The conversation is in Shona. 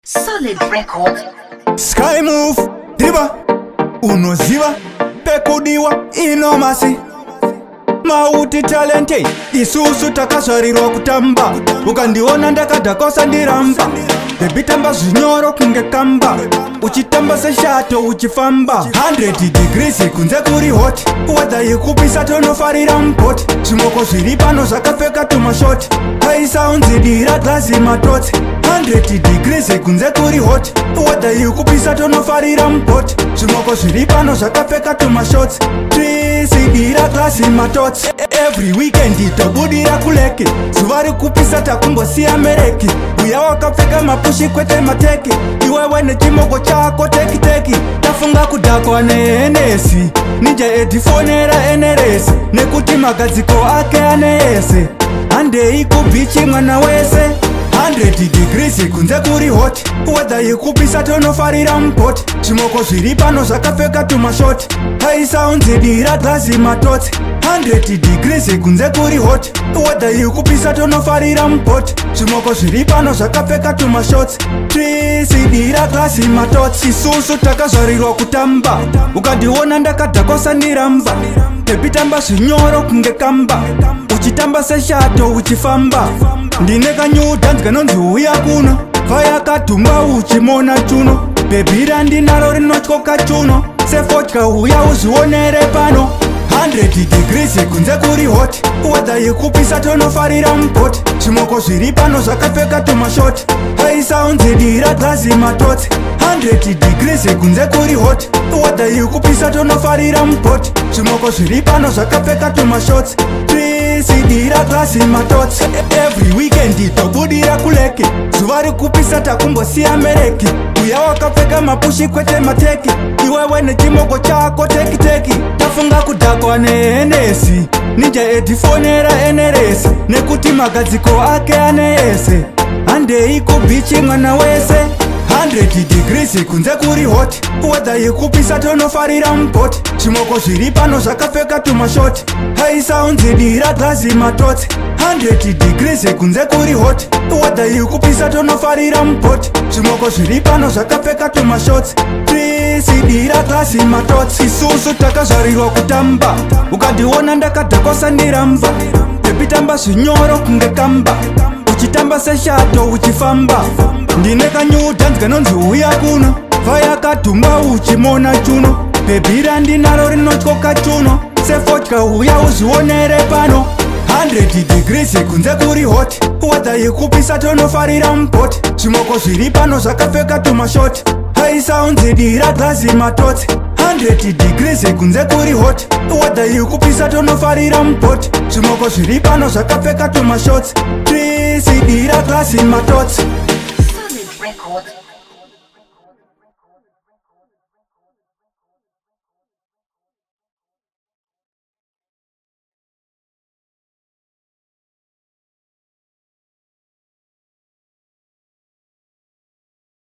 Solid Records. Sky Move diva, unoziva pekudiwa inomasi mauti talente. Isusu takazvarirwa kutamba, ukandiona ndakadhakwa ndiramba. Baby, tamba zvinyoro kunge kamba, uchitamba seshato uchifamba. 100 degrees, kunze kuri hot, weather yekupisa, tonofarira mupoti. Zvimoko zviri pano zvakapfeka tumashoti, aisaunzidira glazi matotsi. 100 degrees, kunze kuri hot, weather yekupisa, tonofarira mupoti. Zvimoko zviri pano zvakapfeka tumashotsi, tisidira glasi matotsi. Every weekend tobudira kulake, zuva rikupisa, takumbosiya mereki. Uya wakapfeka mapushi kwete mateki, iwewe nechimoko chako tekiteki. Tafunga kudhakwa neHennessy, Ninja edifonera eneresi, nekuti magadziko ake ane ese. Handei kubeach mwana wese. 100 degrees, kunze kuri hot, weather yekupisa, tonofarira mupoti. Zvimoko zviri pano zvakapfeka tumashoti, aisaunzidira glazi matotsi. 100 degrees, kunze kuri hot, weather yekupisa, tonofarira mupoti. Zvimoko zviri pano zvakapfeka tumashotsi, tisidira glasi matotsi. Isusu takazvarirwa kutamba, ukandiona ndakadhakwa ndiramba. Baby, tamba zvinyoro kunge kamba, uchitamba seshato uchifamba. Ndine kanew dance kanonzi uya kuno, fayakadhumba uchimona chuno. Baby randinaro rinotyoka chuno sefodya, uya uzvionere pano. 100 degrees, kunze kuri hot, weather yekupisa, tonofarira mupoti. Zvimoko zviri pano zvakapfeka tumashoti, aisaunzidira glazi matotsi. 100 degrees, kunze kuri hot, weather yekupisa, tonofarira mupoti. Zvimoko zviri pano zvakapfeka tumashotsi, tisidira glasi matotsi. Every weekend tobudira kulake, zuva rikupisa, takumbosiya mereki. Uya wakapfeka mapushi kwete mateki, iwewe nechimoko chako tekiteki. Tafunga kudhakwa neHennessy, Ninja edifonera eneresi, nekuti magadziko ake ane ese. Handei kubeach mwana wese. 100 degrees, kunze kuri hot, weather yekupisa, tonofarira mupoti. Zvimoko zviri pano zvakapfeka tumashoti, aisaunzidira glazi matotsi. 100 degrees, kunze kuri hot, weather yekupisa, tonofarira mupoti. Zvimoko zviri pano zvakapfeka tumashotsi, tisidira glasi matotsi. Isusu takazvarirwa kutamba, ukandiona ndakadhakwa ndiramba. Baby, tamba zvinyoro kunge kamba, uchitamba seshato uchifamba. Ndine kanew dance kanonzi uya kuno, fayakadhumba uchimona chuno. Baby randinaro rinotyoka chuno sefodya, uya uzvionere pano. 100 degrees, kunze kuri hot, weather yekupisa, tonofarira mupoti. Zvimoko zviri pano zvakapfeka tumashoti, aisaunzidira glazi matotsi. 100 degrees, kunze kuri hot, weather yekupisa, tonofarira mupoti. Zvimoko zviri pano zvakapfeka tumashotsi, tisidira glasi matotsi. Solid Records.